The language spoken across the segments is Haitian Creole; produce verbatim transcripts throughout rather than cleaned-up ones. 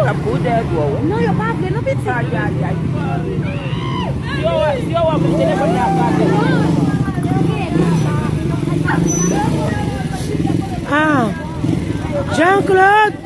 Ap boudè gwo. Non, yo pa vle non, pitit. Ay, ay, ay. Si yo wè, si yo wè, men telefòn la pa vle. Ah, Jean-Claude.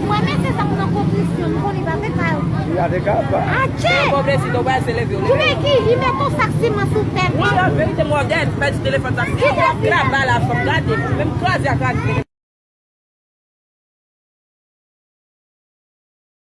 Mwen, men se sa m nan konstriksyon, m konnen pa fè sa yo. Gade kaba. Atchè! Ou gen pwoblèm si ton bagay se leve w leve. Ou men ki, li met yon sak siman sou tèt li. Wi, an verite, mwen, gade, pèdi telefòn sa. Ki telefòn? Kraba la, fanm, gade. Menm kraze a kraze telefòn.